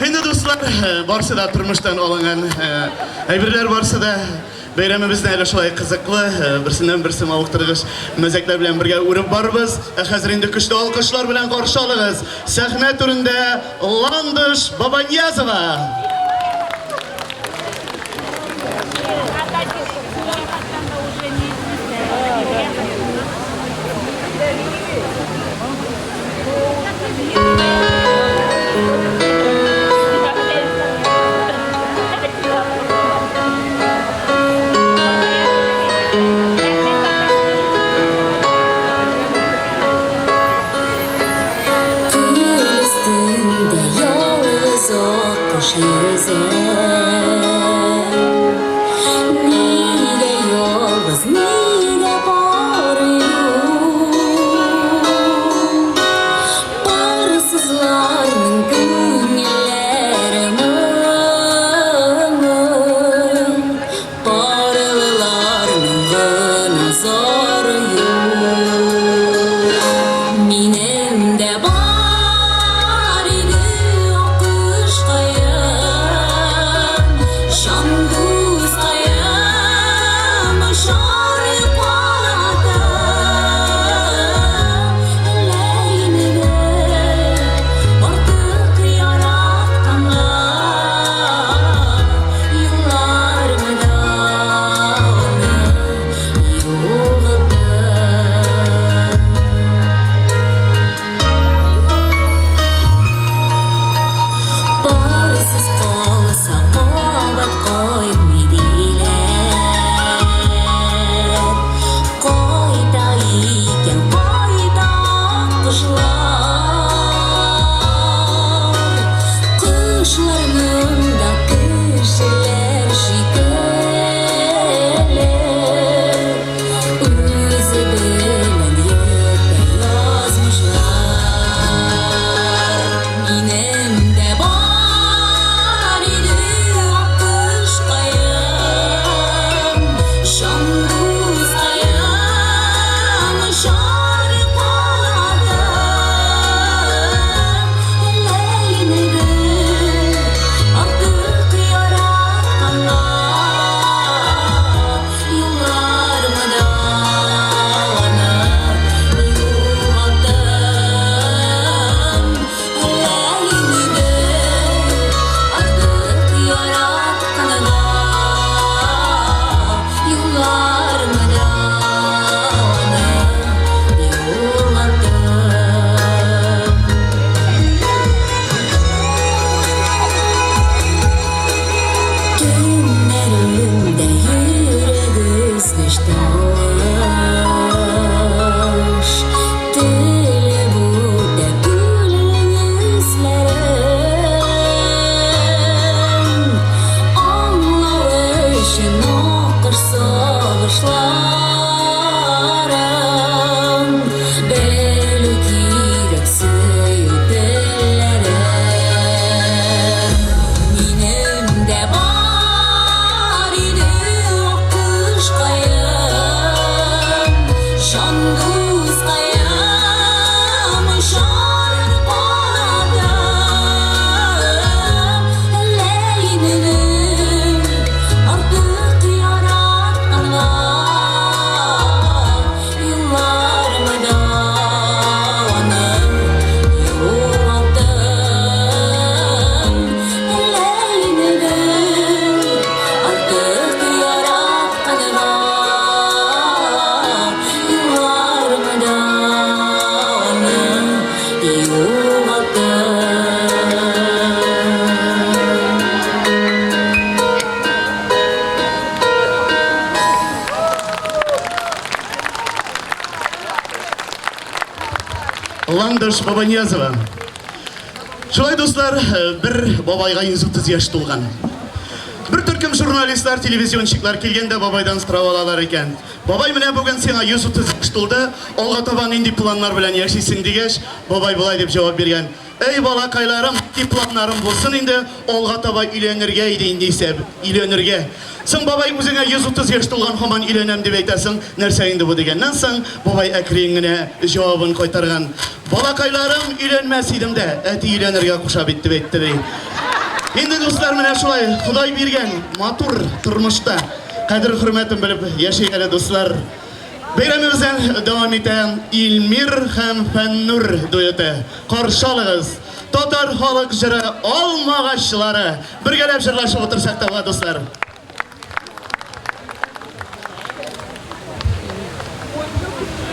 Инде, дуслар, барсы да тормыштан алынган әйберләр, барсы да бәйрәмебезне әле шулай кызыклы, берсеннән-берсе мавыктыргыч мәзәкләр белән бергә үреп барырбыз. Ә хәзер инде көчле алкышлар белән каршы алыгыз, сәхнә түрендә Ландыш Бабаньязова! Күл өстендә ялгыз аккош йөзә. Нигә ялгыз, нигә пары юк? Парсызларның күңелләре моңлы, Парлыларның гына зары юк. Минем дә бар иде аккошкаем, Җан дускаем, очар канатым. Әллә инде артык яратканга Юлларымда аны югалттым. Парсыз калса кабат кайтмый диләр. Кайта икән, кайта кошлар. Кошларның да кешеләр шикелле Үзе белән йөртә язмышлар. Минем дә бар иде аккошкаем, Җан дускаем, очар канатым. Әллә инде артык яратканга Юлларымда аны югалттым. Әллә инде артык яратканга Юлларымда аны югалттым. Төннәремдә йөрәк өзгеч тавыш, Телеп үтә күлнең өсләрен. Аңлау өчен акыш сагышларым, Белү кирәк сөю телләрен. Минем дә бар иде аккошкаем, Җан дускаем, очар канатым. Әллә инде артык яратканга Юлларымда аны югалттым. Әллә инде артык яратканга Юлларымда аны югалттым. Ландыш Бабаньязова. Шулай, дуслар, бер бабайга 130 яшь тулган. Бер төркем журналистлар, телевизионщиклар килгәндә бабайдан сорап алалар икән. Бабай, менә бүген сиңа 130 яшь тулды, алга таба нинди планнар белән яшисең дигәч, бабай болай дип җавап биргән. Әй, балакайларым, нинди планнарым булсын инде, алга таба өйләнергә иде инде исәп, өйләнергә. Соң, бабай, үзеңә 130 яшь тулган, һаман өйләнәм дип әйтәсең, нәрсә инде бу дигәннән соң, бабай әкрен генә җавабын кайтарган. Балакайларым, өйләнмәс идем дә, әти өйләнергә куша бит, дип әйтте, ди. Инде, дуслар, менә шулай Ходай биргән матур тормышта кадер-хөрмәтен белеп яшик әле, дуслар. Бәйрәмебездән дәвам итә Илмир һәм Фәннур дуэты. Каршы алыгыз, татар халык җыры Алмагачлары. Бергәләп җырлашып утырсак та була, дуслар.